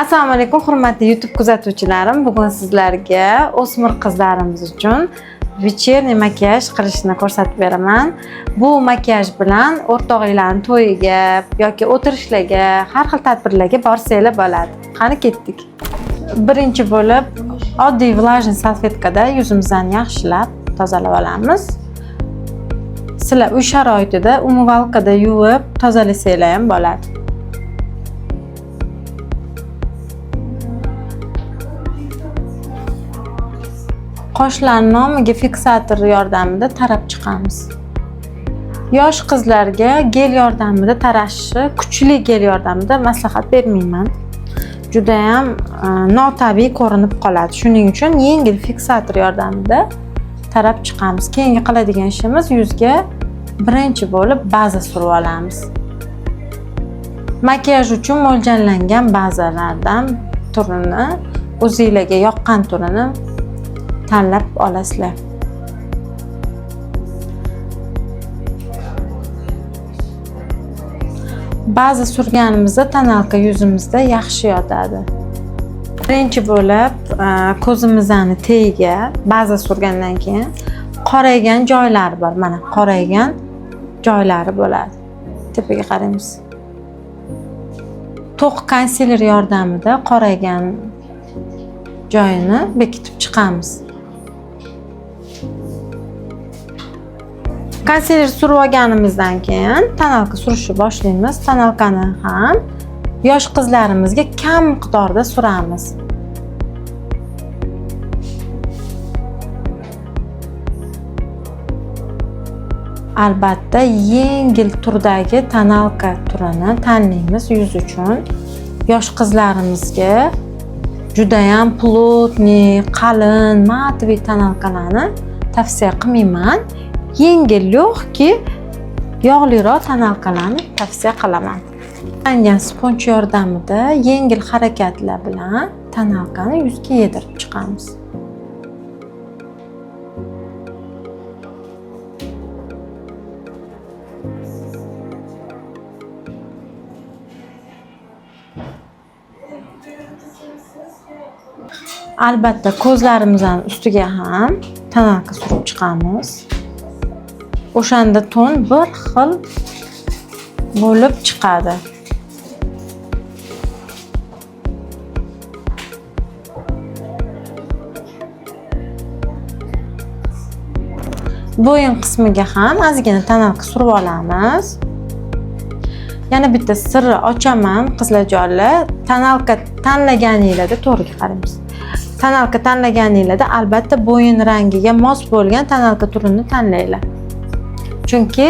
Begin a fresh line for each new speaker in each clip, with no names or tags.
Assalomu alaykum, hurmatli YouTube kuzatuvchilarim. Bugun sizlarga o'smir qizlarimiz uchun вечерний makiyaj qilishni ko'rsatib beraman. Bu makiyaj bilan o'rtog'inglarning to'yiga yoki o'tirishlarga, har xil tadbirlarga borsanglar bo'ladi. Qani ketdik. Birinchi bo'lib oddiy влажный salfetkada yuzimizni yaxshilab tozalab olamiz. Sizlar uy sharoitida умывалкада yuvib tozalasanglar ham bo'ladi. Qoshlarni nomiga fiksator yordamida tarab chiqamiz. Yosh qizlarga gel yordamida tarashni, kuchli gel yordamida maslahat bermayman. Judayam notabiiy ko'rinib qoladi. Shuning uchun yengil fiksator yordamida tarab chiqamiz. Keyingi qiladigan ishimiz yuzga birinchi bo'lib baza surib olamiz. Makiyaj uchun mo'ljallangan bazalardan turini, o'zinglarga yoqqan turini tanlab olasizlar. Baza surganimizda тоналка yuzimizda yaxshi yotadi. Birinchi bo'lib ko'zimizni tagiga baza surgandan keyin qoraygan joylari bor. Mana qoraygan joylari bo'ladi. Tepaga qaraymiz. To'q konsiler yordamida qoraygan joyini bekitib chiqamiz. Konsiler surib olganimizdan keyin тоналка surishni boshlaymiz. Тоналка ni ham yosh qizlarimizga kam miqdorda suramiz. Albatta, yengil turdagi тоналка turini tanlaymiz yuz uchun. Yosh qizlarimizga judayam плотный, qalin, матовый тоналка larni tavsiya qilmayman. Yengil, легкий, yog'liroq тоналка larni tavsiya qilaman. Tangan спонж yordamida yengil harakatlar bilan тоналка ni yuzga yedirib chiqamiz. Albatta, ko'zlarimizni ustiga ham тоналка surib chiqamiz. O'shanda ton bir xil bo'lib chiqadi. Bo'yin qismiga ham ozgina тоналка surib olamiz. Yana bitta sirni ochaman, qizlarjonlar. Тоналка tanlaganinglarda to'g'riga qaraymiz. Тоналка tanlaganinglarda albatta bo'yin rangiga mos bo'lgan тоналка turini tanlanglar. Chunki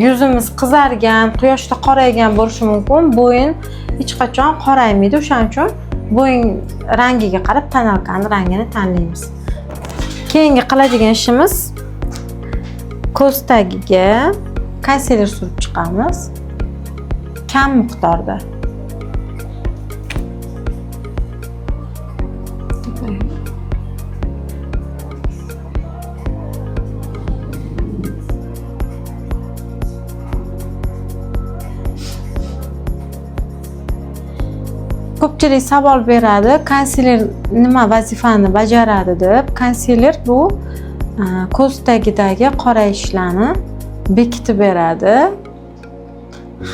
yuzimiz qizargan, quyoshda qoraygan bo'lishi mumkin, bo'yin hech qachon qoraymaydi. O'shaning uchun bo'yin rangiga qarab тоналка ni rangini tanlaymiz. Keyingi qiladigan ishimiz ko'z tagiga konsiler surib chiqamiz. Kam miqdorda. Ko'pchilik savol beradi, konsiler nima vazifani bajaradi deb. Konsiler bu ko'z tagidagi qorayishlarni bekitib beradi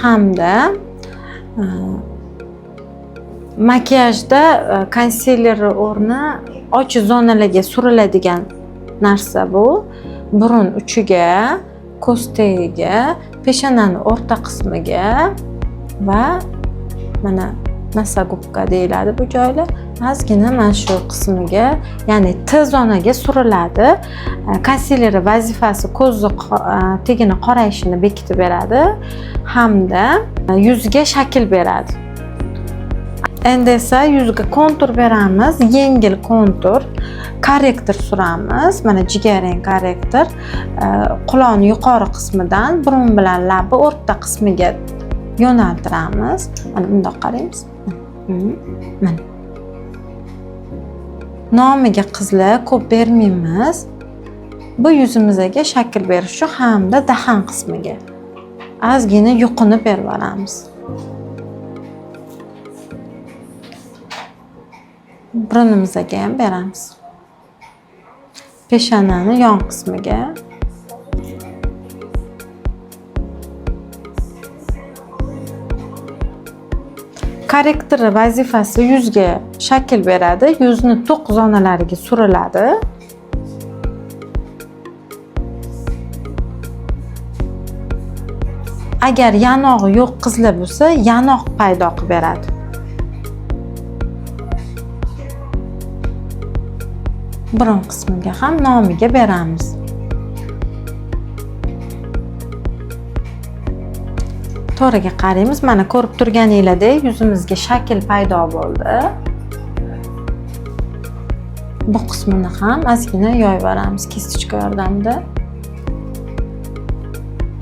hamda makiyajda konsiler o'rni ochiq zonalarga suriladigan narsa bu. Burun uchiga, ko'z tagiga, peshonani o'rta qismiga va mana носогубка deyiladi bu joylar. Ozgina mana shu qismiga, ya'ni T zonaga suriladi. Konsiler vazifasi ko'zni tagini qorayishini bekitib beradi hamda yuzga shakl beradi. Endi esa yuzga kontur beramiz, yengil kontur, korrektor suramiz. Mana jigarrang korrektor. Quloqni yuqori qismidan burun bilan labni o'rta qismiga yo'naltiramiz. Mana bundoq qaraymiz. Mana. Nomiga qizlar ko'p bermaymiz. Bu yuzimizga shakl berish uchun hamda dahan qismiga ozgina yuqini berib yuboramiz. Burnimizga ham beramiz. Peshonani yon qismiga. Korrektor vazifasi yuzga shakl beradi, yuzni to'q zonalariga suriladi. Agar yanog'i yo'q qizlar bo'lsa, yanoq paydo qilib beradi. Burun qismiga ham nomiga beramiz. To'g'riga qaraymiz. Mana ko'rib turganinglardek yuzimizga shakl paydo bo'ldi. Bu qismini ham ozgina yoyib yuboramiz кисточка yordamida.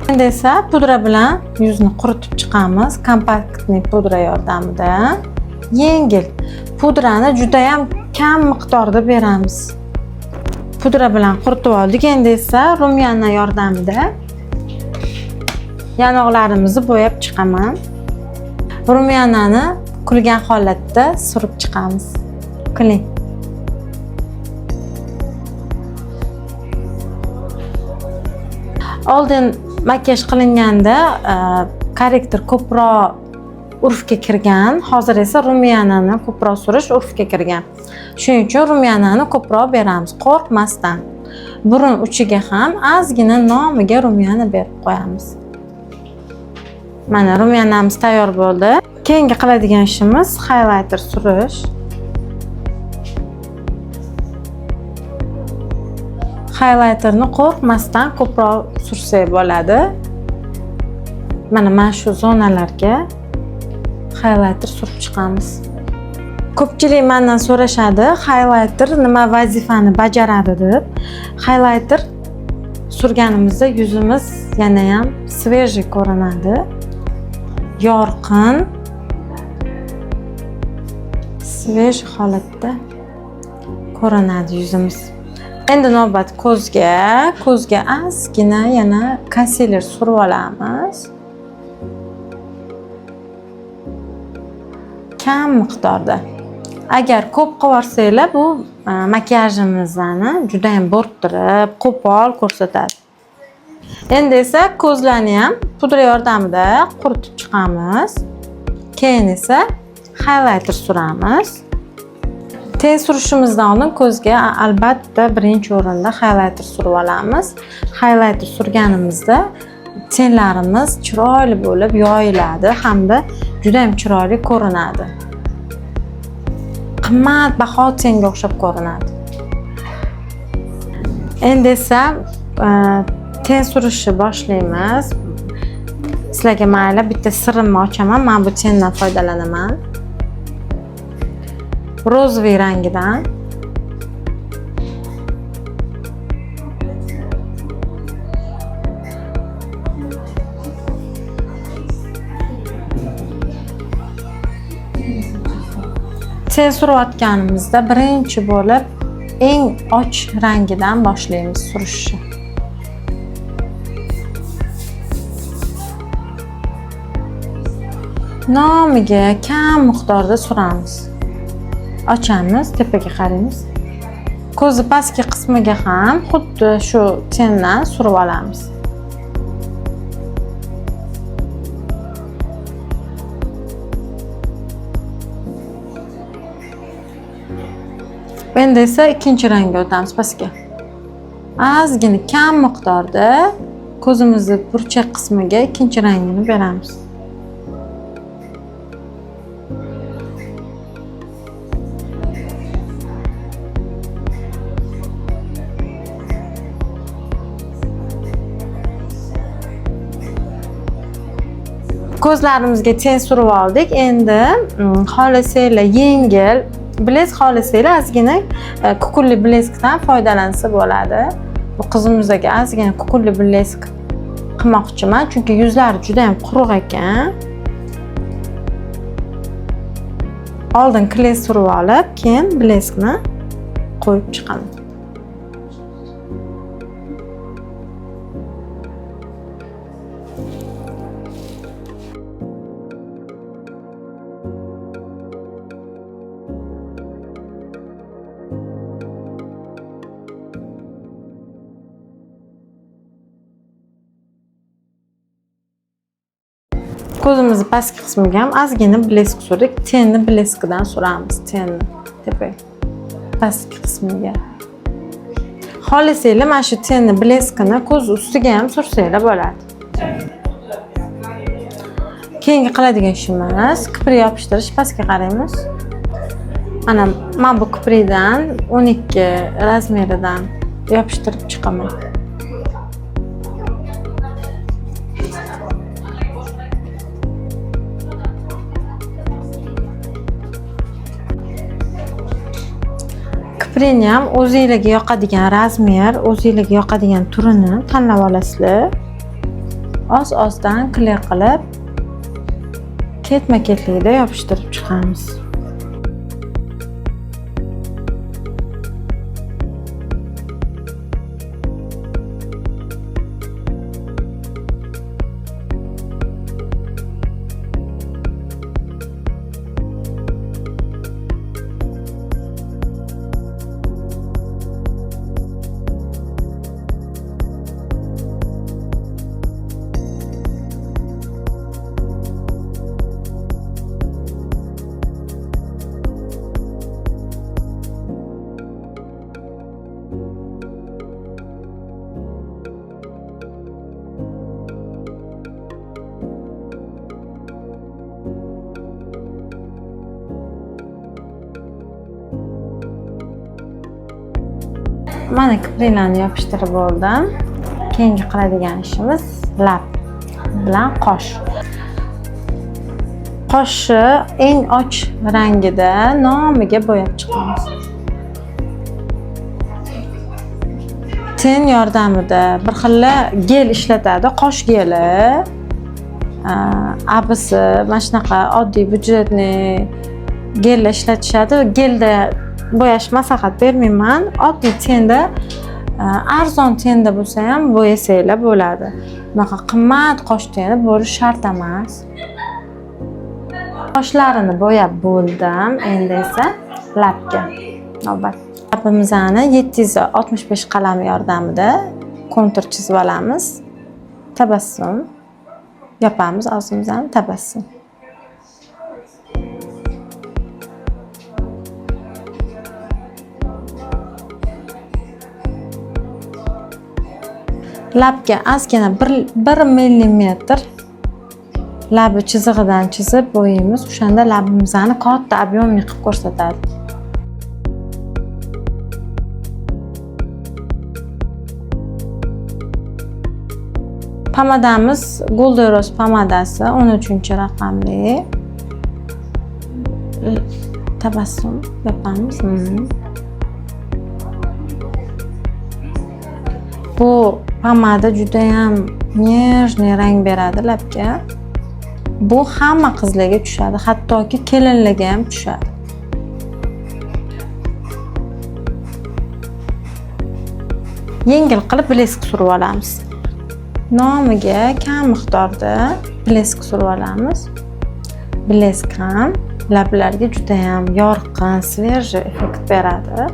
Endi esa pudra bilan yuzni quritib chiqamiz, kompaktniy pudra yordamida. Yengil pudrani juda ham kam miqdorda beramiz. Pudra bilan quritib oldik. Endi esa румяна yordamida yanoqlarimizni bo'yab chiqaman. Румяна ni kulgan holatda surib chiqamiz. Kuling. Oldin makiyaj qilinganda korrektor ko'proq urfga kirgan, hozir esa румяна ni ko'proq surish urfga kirgan. Shuning uchun румяна ni ko'proq beramiz, qo'rqmasdan. Burun uchiga ham ozgina nomiga румяна berib qo'yamiz. Mana румяна miz tayyor bo'ldi. Keyingi qiladigan ishimiz highlighter surish. Highlighterni qo'rqmasdan ko'proq sursak bo'ladi. Mana shu zonalarga highlighter surib chiqamiz. Ko'pchilik mendan so'rashadi, highlighter nima vazifani bajaradi deb. Highlighter surganimizda yuzimiz yana ham свежий ko'rinadi. Yorqin, свежий holatda ko'rinadi yuzimiz. Endi navbat ko'zga. Ko'zga ozgina yana konsiler surib olamiz. Kam miqdorda. Agar ko'p qilib yuborsanglar, bu makiyajimizni juda ham bo'rttirib, qo'pol ko'rsatadi. Endi esa ko'zlarni ham pudra yordamida quritib chiqamiz. Keyin esa highlighter suramiz. Тень surishimizdan oldin ko'zga albatta birinchi o'rinda highlighter surib olamiz. Highlighter surganimizda тень larimiz chiroyli bo'lib yoyiladi hamda juda ham chiroyli ko'rinadi. Qimmat baho тень ga o'xshab ko'rinadi. Endi esa тень surishni boshlaymiz. Sizlarga mayli bitta sirimni ochaman. Men bu тень dan foydalanaman. Розовый rangidan. Тень surayotganimizda birinchi bo'lib eng och rangidan boshlaymiz surishni. Nomiga kam miqdorda suramiz. Ochamiz, tepaga qaraymiz. Ko'zni pastki qismiga ham xuddi shu тень dan surib olamiz. Endi esa ikkinchi rangga o'tamiz, pastga. Ozgina kam miqdorda ko'zimizni burchak qismiga ikkinchi rangini beramiz. Ko'zlarimizga тень surib oldik. Endi xohlasanglar yengil блеск, xohlasanglar ozgina kukunli блеск dan foydalansa bo'ladi. Bu qizimizga ozgina kukunli блеск qilmoqchiman, chunki yuzlari juda ham quruq ekan. Oldin клей surib olib, keyin блеск ni qo'yib chiqaman. Ko'zimizni pastki qismiga ham ozgina блеск surdik. Тени блеск idan suramiz, тени tepaga. Pastki qismiga. Xohlasanglar mana shu тени блеск ini ko'z ustiga ham sursanglar bo'ladi. Keyingi qiladigan ishimiz kiprik yopishtirish. Pastga qaraymiz. Ana men bu kiprikdan 12 razmeridan yopishtirib chiqaman. Kiprikni ham o'zingizga yoqadigan razmer, o'zingizga yoqadigan turini tanlab olasizlar. Oz-ozdan клей qilib ketma-ketlikda yopishtirib chiqamiz. Mana kipriklarni yopishtirib oldim. Keyingi qiladigan ishimiz lab bilan qosh. Qoshni eng och rangida nomiga bo'yab chiqamiz. Тень yordamida bir xil gel ishlatadi, qosh geli. Abisi mana shunaqa oddiy бюджетный gellar ishlatishadi. Gelda bo'yash maslahat bermayman. Oddiy тень da, arzon тень da bo'lsa ham bo'yasanglar bo'ladi. Bunaqa qimmat qosh тени bo'lishi shart emas. Qoshlarini bo'yab bo'ldim. Endi esa labga navbat. Labimizni 765 qalami yordamida kontur chizib olamiz. Tabassum. Yopamiz og'zimizni, tabassum. Labga ozgina 1 millimetr labi chizig'idan chizib bo'yaymiz. O'shanda labimizni katta объемli qilib ko'rsatadi. Pomadamiz Golden Rose pomadasi 13 raqamli. Tabassum yopamiz. Bu pomada juda ham нежный rang beradi labga. Bu hamma qizlarga tushadi, hattoki kelinlarga ham tushadi. Yengil qilib блеск surib olamiz. Nomiga kam miqdorda блеск surib olamiz. Блеск ham lablarga juda ham yorqin, свежий effekt beradi.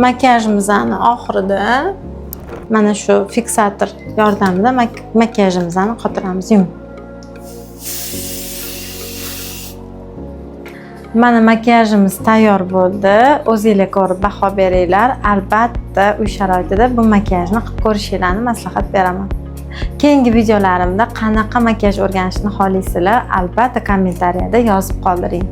Makiyajimizni oxirida mana shu fiksator yordamida makiyajimizni qotiramiz. Yum. Mana makiyajimiz tayyor bo'ldi. O'zinglar ko'rib baho beringlar. Albatta uy sharoitida bu makiyajni qilib ko'rishingizni maslahat beraman. Keyingi videolarimda qanaqa makiyaj o'rganishni xohlaysizlar, albatta kommentariyada yozib qoldiring.